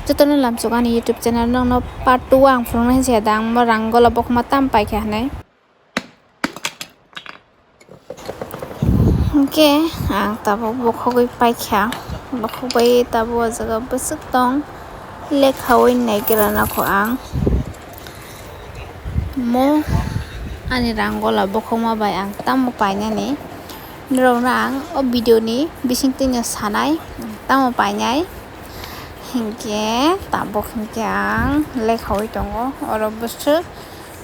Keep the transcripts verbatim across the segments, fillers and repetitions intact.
Jotono lamsok ani YouTube channel nokno part two ang phunuknai se dang mo rang gola bokhma tam paikha hinwi. Hwnkhe ang tabuk bokhogwi paikha, bokhogwi tabuk o jaga bwswk tong lekhawi naigra nakho ang. Mo ani rang gola bokhokma bai ang tamo painani norokno ang o video ni bisingtwi no sanai tamo painai hinkhe tabuk hinkhe ang lekhawi tongo oro bwswk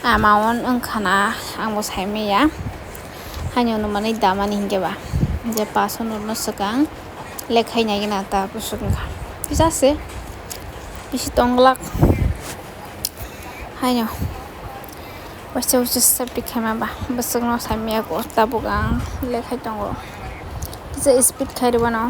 amount wngkha na ang bo saimanya haino hwnmani damani hinkhe ba je paso norokno swkang lekhai nai gana ta bwswk wngkha kisa se bisi tong glak. Haino waisa waisa sepi khaima ba bwswkno saimaya kho tabuk ang lekhai tongo kisa speed khai rwmano.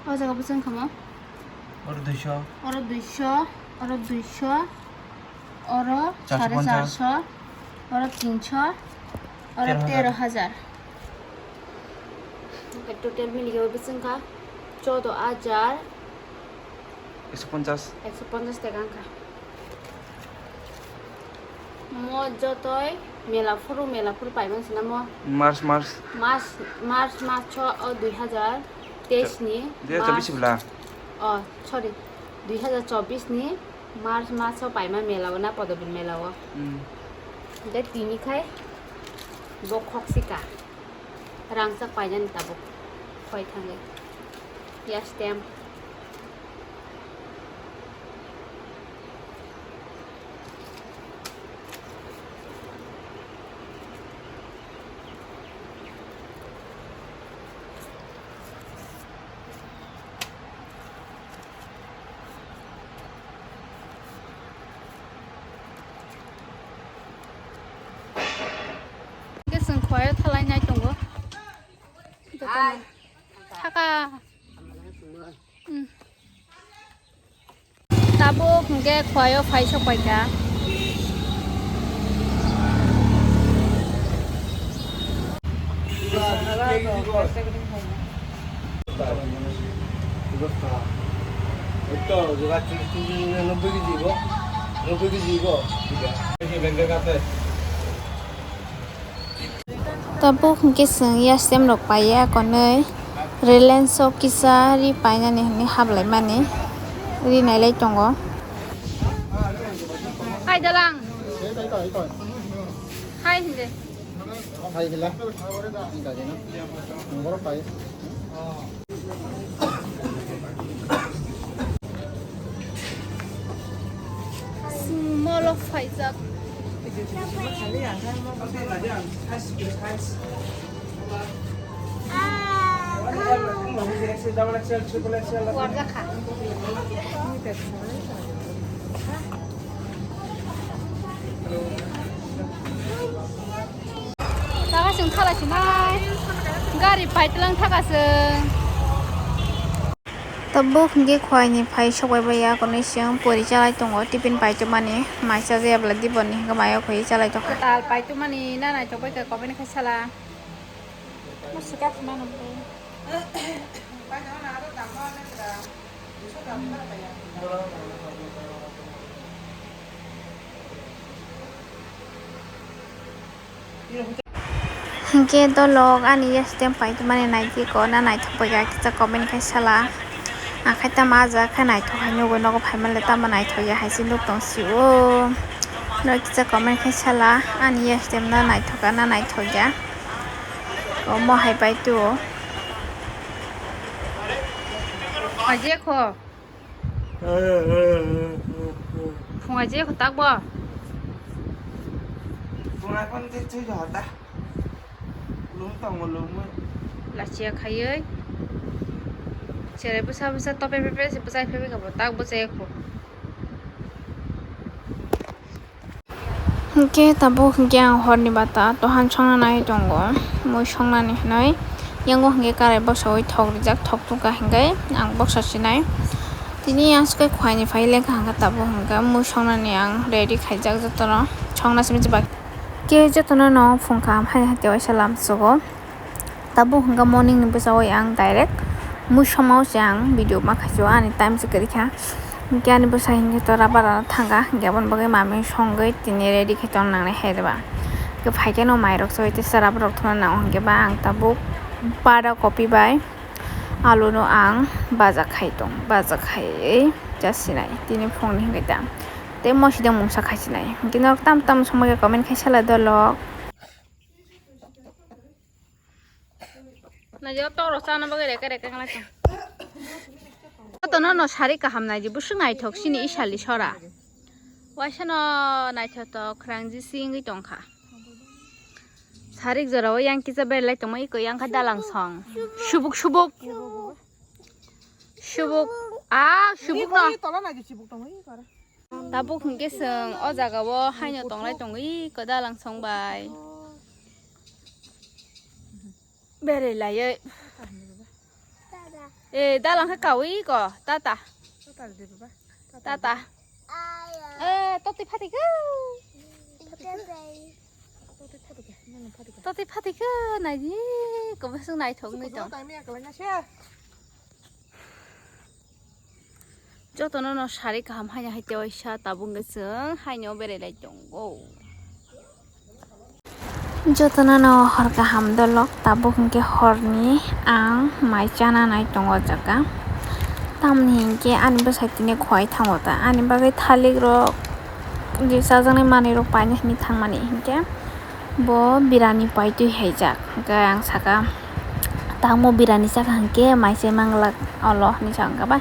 O jaga bwswk wngkha mo? Oro duiso. Oro duiso, oro duiso, oro sare charso, oro tinsho, oro tero hajar. Total miligwi bwswk wngkha chodo hajar. Ekso ponchas. Ekso ponchas taka wngkha. Mo jotoi mela phuru, mela phuru paimang sina mo. March, March. March, March, March o dui hajar teis ni. Dui hajar chobis bla. Oh, sorry. Dui hajar chobis ni March March o paima mela o na Podobin mela o. Hmm. De tini khai bo khok sika. Rangchak painani tabuk khoi thangwi. Yastem. Hwnkhe chwng khowai-o thalai nai tongo. Jotono. Thaka. Hmm. Tabuk hwnkhe khowai-o phai sok paikha. Tabuk hwnkhe chwng yastem rok paiya konwi Reliance o kisa ri painani hwnwi hablaimani ri nailai tongo. Hai dalang. Hai hindi. Hai hila. Ang gari na. Ang goro pai. Molo phaijak. Warjakha. Taka chwng thala sinai. Gari paitlang taka chwng. Tabuk hwnkhe khowai ni phai sokbai bai ya konwi chwng pori chalai tongo tiffin paitwmani mai chajak ya bwla diboni hwnkhe mai o khoi chalai tongkha. Kwtal paitwmani na naithok bai kha comment khai sala. Mo swkak mano bo. Hinkhe dolok ani yastem paitwmani naitiko na naithok bai kha kisa comment khai sala. Akhai tamo ah jaga khe naithok hai nugwi nogo phaimale tamo naithok ya hai se nuk tong sio. Norok kisa comment khai sala ani yastem na naithok na naithok ya. Omo hai pai tu. Aje kho. Phunga je kho tak bo. Phunga kon je chui jo da. Lum tong lum. Lachia khaioi. Chere bwsa bwsa tope pepe se bwsai pepe kha bo tak bwsai kho. Hwnkhe tabuk hwnkhe ang horni bata tohan songna nai tongo, mui songnani hinwi. Yango hwnkhe karai boksawi thok rijak, thok tungkha hwnkhe ang boksa sinai. Tini ang swkhe khuaini phai lekha hwnkhe tabuk hwnkhe mui songnani ang ready khaijak jotono songna simi chwbak. Khe jotono no phung kaham hai hai tei waisa lamsogo. Tabuk hwnkha morning ni bwsao ang direct mui somao se ang video ma khaisio, ani time se kwrwi kha. Hwnkhe ani bwsa hwnkhe to rubber ano thangkha, hwnkhe aboni bagwi mami songwi tini ready khai tong nangnai hai rwba. Hwnkhe phaikhe no mairok soi tei rubber rok thumna nango, hwnkhe ba ang tabuk bada kopi bai alu no ang baja khai tong, baja khaiwi chasinai tini phungni hwnkhe ta. Tei mosideng mungsa khaisinai. Hwnkhe norok tam tam songma khe comment khai sala dolok. Naijak toro chana bagwi reke reke wnglaikha. Jotono no sari kaham naidi, bwswk naithok chini Isali sora. Waisano naithotok khwrang jisi wngwi tongkha. Sarik jorao yang kisa berlai tongma iko yang kha dalang song. Subuk subuk. Subuk. Ah, subuk no. Tabuk hwnkhe chwng o jagao haino tonglai tongwi kwdalang song bai. Berei laiwi. Eh, dalang khe kaui ko, tata. Tata. Eh, toti phatikhe. Toti phatikhe, naidi, kobosong naithok wngwi tong. Jotono no sari kaham haino hai tei waisa tabuk hwnkhe chwng haino berai lai tongo. Jotono no hor kaham dolok, tabuk hwnkhe horni ang mai chana nai tongo o jaga. Tamni hinkhe ani bwsai tini khowai thango ta, ani bagwi thalik rok je chajaknai manwi rok paina hinwi thangmani hinkhe. Bo birani paitwi haijak, hwnkhe ang saka, tamo birani chakha hwnkhe mai se manglak olo hinwi sa hwnkhe ba,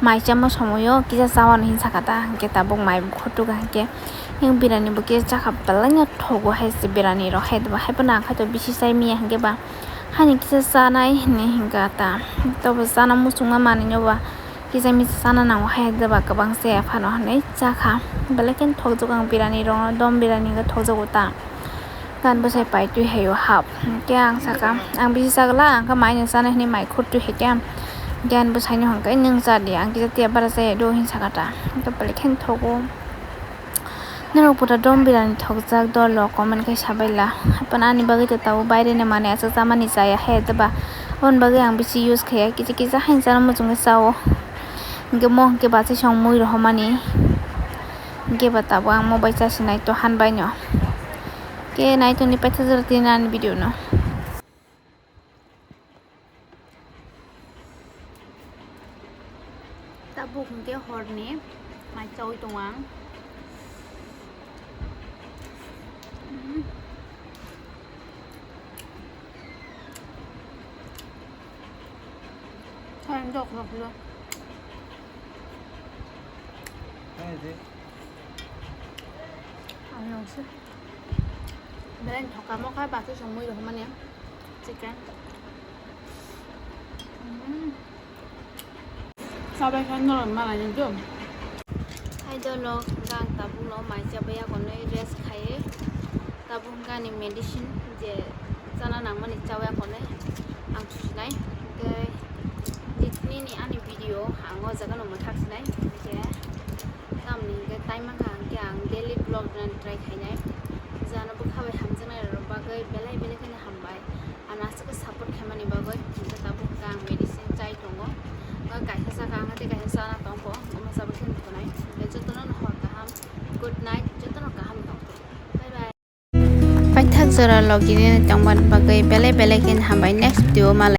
mai chama somoio kisa chawano hinwi saka ta, hwnkhe tabuk mai khortuka hwnkhe, yang birani bo kisa chakha belai no thogo hai se birani rok hai, hai phano ang khaito bisi chai miya hwnkhe ba, hani kisa chanai hinwi hwnkha ta, tobo chana muchungma manwino ba. Kisa misa chana nango hai deba kwbang se phano hinwi chakha. Belai kheno thokjak ang birani rokno, dom birani wngkha thokjago ta. Gan bwsai paitwi haio hap. Hwnkhe ang saka, ang bisi chagla, ang khe mai no chana hinwi mai khortwi hai khe. Gan bwsaino hwnkhe nwng cha di, ang kisa tiya bara chaya do hinwi saka ta. Hwnkhe belai kheno thogo. Norok pura dom birani thokjak dol rok comment khai sabaila. Hapan ani bagwi to tabuk baire ni manwi aswk chamani chaya hai deba. Aboni bagwi ang bisi use khaiya, kisa kisa haino chana muchungwi chao. Hwnkhe mo hwnkhe bachai song mui rohormani. Hwnkhe ba tabuk ang mo bai chasinai to hanbai no. Khe nai tongdi paithago tini ani video no. Tabuk hwnkhe horni mai chaui tongo ang. Mm. Hai, dok, dok, dok. Hai, dek. Ang yong se. Belai thokamo kha bati song mui rohormani chicken. Mm. Sabai khe norok malai ni do. Hai dolok, gang tabuk no mai chabai ya konwi rest khai. Tabuk hwnkhe ani medicine je chana nangmani chawi ya konwi ang thusinai. Hwnkhe nini ani video ang o jaga no mwthak sinai. Hwnkhe tamni hwnkhe time mankha hwnkhe ang daily vlog rwna try khainai. Jano bwkha bai hamjaknai rok bagwi belai belai kheno hambai. Ano aswk khe support khaimani bagwi hwnkhe tabuk hwnkhe ang medicine chai tongo. Hwnkhe kaisa chakha ang tei kaisa chana tongkho. Omo chabwi khe nukhunai. Hwnkhe jotono no hor kaham. Good night. Jotono kaham tongthok. Bye bye. Paithak jora logi rwna tongmani bagwi belai belai kheno hambai. Next video o malai.